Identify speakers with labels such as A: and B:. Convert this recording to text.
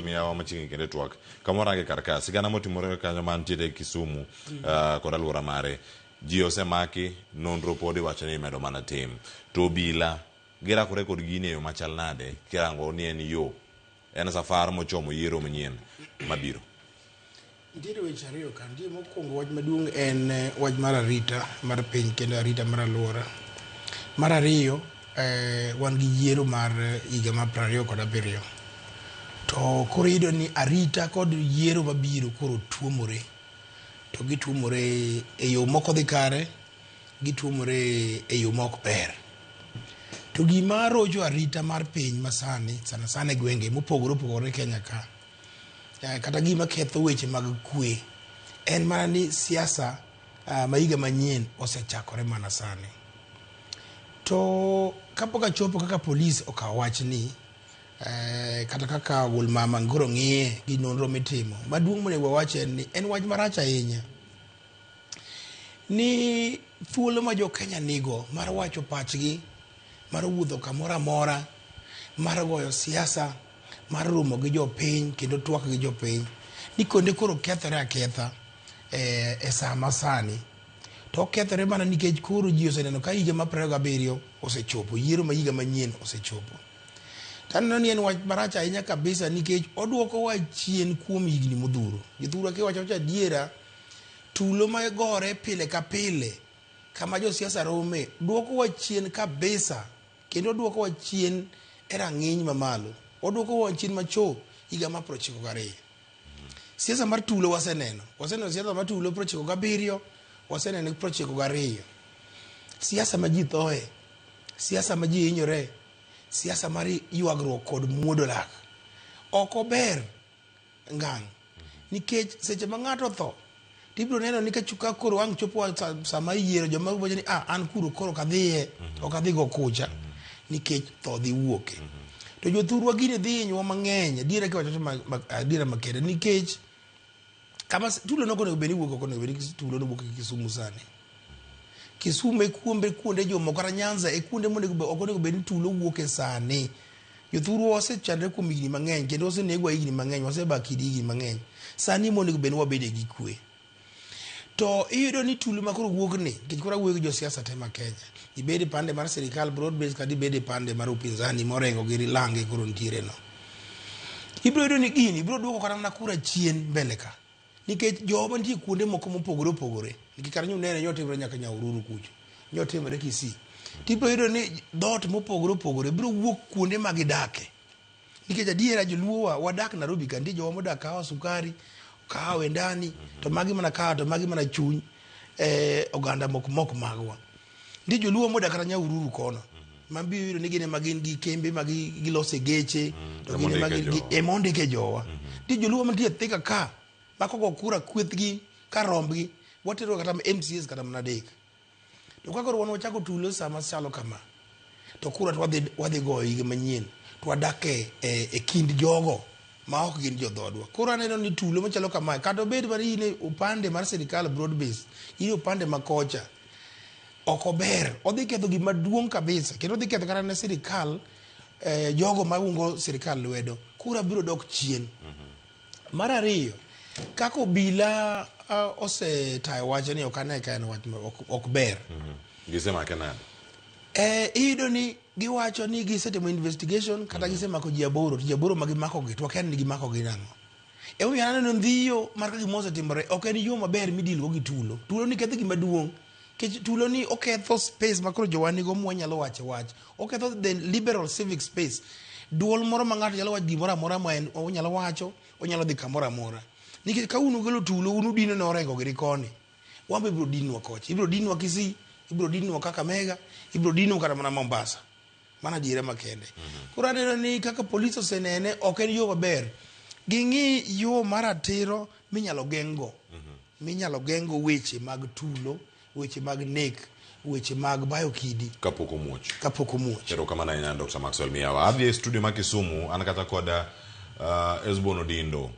A: Miyawa machiegni kendo e twak kamoro ange kar ka sigana motimore kanyo mantiere Kisumu kod aluora mare ji osemaki nonro pod iwacho ni imedo mana tim to obila girakore kod gini e yo machal nade kirango ni en yo en safar mochomo yiero manyien mabiro.
B: Nitiere weche ariyo ka. Nitie mokwongo wach maduong' en eh, wach mar arita mar piny kendo arita mar alwora. Mar ariyo, eh, wan gi yiero mar eh, higa mar 27. To koro iyudo ni arita kod yiero mabiro koro tuomore. To gituomore e yo mok odhi kare, gituomore e yo mok ber. To gima rocho arita mar piny masani, sana sana e gwenge mopogore opogore Kenya ka, Eh, kata gima ketho weche mag kwe en mana ni siasa uh, ma higa manyien osechakore mana sani. To kapok achopo kaka polis okawo wachni eh, kata kaka wuon mama koro ng'iye gi nonro mitimo, maduong' monego wawach en ni en wach marach ahinya ni thuolo ma jo Kenya nigo mar wacho pachgi, mar wuotho kamoro amora, mar goyo siasa, mar romo gi jopiny kendo twak gi jopiny, ni kuonde koro kethore aketha e, e saa masani. To okethore mana nikech koro ji oseneno ka higa mar 27 osechopo, yiero ma higa manyien osechopo. To aneno ni en wach marach ahinya kabisa nikech oduokowa chien kuom higni modhuro. Jothurwa kiwacho wacho adiera, tulo ma gore pile ka pile kama josiasa rome duokowa chien kabisa kendo duokowa chien e rang'iny mamalo. Oduokowa chien machop higa mar 92. Siasa mar tulo waseneno. Waseneno siasa mar tulo 97, waseneno 92. Siasa ma ji thoe, siasa ma ji hinyore, siasa mar ywagruok kod muodo lak. Ok ober ngang'. Nikech seche ma ng'ato otho, to ibiro neno ni ka koro ang' chopo sama iyiero joma wacho ni ah, an kuro koro ok adhiye, ok adhi go kucha nikech tho dhi wuoke. To jothurwa gini dhi hinyowa mang'eny, adiera kiwacho to adiera makende nikech kama tulo nok onego bed ni wuok ok onego bed ni tulo no wuok e Kisumu sani. Kisumu e kuombe kuonde jomoko kata Nyanza e kuonde monego bed ok onego bed ni tulo wuoke sani. Jothurwa wasechandre kuom higni mang'eny kendo osenegwa higni mang'eny, waseba kidi higni mang'eny. Sani monego bed ni wabede gi kwe. To iyudo ni tulo ma koro wuok ni, nikech koro awuoyo gi josiasa te ma Kenya, ibed e pande mar sirikal broad base kata ibed e pande mar upinzani morengo gi lange koro nitiere no. Ibiro yudo ni gini biro duoko kata mana kura chien mbele ka. Nikech jowa mantie kuonde moko mopogore opogore, nikech kata nyunene nyotimore nyaka Nyahururu kucho, nyotimore Kisii. Tibiro yudo ni dhoot mopogore opogore biro wuok kuonde ma gidake. Nikech adiera joluo wa wadak Nairobi ka, nitie jowa modak kahawa sukari, kahawa wendani, to magi mana kahawa to magi mana chuny eh, oganda mok mok magwa. Nitie joluo modak kata Nyahururu kono. Ma biro yudo ni gin ema gin gi kembe ma gilose geche, to gin ema gin gi ema ondike jowa. Nitie joluo mantie Thika ka, ma kogo kura kwethgi ka rombgi, watero kata MCAs kata mana adek. To ka koro wan wachako tulo sama chalo kama, to kura to wadhi, wadhi goyo higa manyien, to wadak e, e, e kind jogo ma ok gin jodhodwa. Koro aneno ni tulo machalo kamae, kata obed mana in e upande mar sirikal broad base, in e upande ma kocha, ok ober. Odhi ketho gima duong' kabisa, kendo odhi ketho kata ne sirikal, eh, jogo maungo sirikal lwedo. Kura biro dok chien. Mar ariyo, kaka obila uh, osetayo wachni ok ane ka en wach ma ok, ok ber.
A: Gisemake nade?
B: Eh, iyudo ni giwacho ni gisetimo investigation kata gisemako ji aboro to ji aboro ma gimakogi to wakia ni gimakogi nang'o. Emomiyo an aneno ndhiyo mar ka gima osetimore ok en yo maber midilgo gi tulo. Tulo ni ketho gima duong' nikech tulo ni oketho space ma koro jowa nigo mwanyalo wache wach. Oketho the liberal civic space. Duol moro ma ng'ato nyalo wacho gimoro amora ma en onyalo wacho, onyalo dhi kamoro amora. Nikech ka un ugolo tulo, un udino ne Orengo giri koni. Wan be ibiro dinnwa kocha. Ibiro dinnwa Kisii, ibiro dinnwa Kakamega, ibiro dinnwa kata mana Mombasa. Mano adiera makende. Koro aneno ni kaka polis osenene ok en yo maber. Ging'i yo mar ratiro minyalo geng'go. Minyalo geng'go weche mag tulo, weche mag nek, weche mag bayo kidi.
A: Kapok omuoch.
B: Kapok omuoch.
A: Erokamano ahinya Dr. Maxwell Miyawa. Adhi e studio ma Kisumu, an kata kod Esbon Odindo.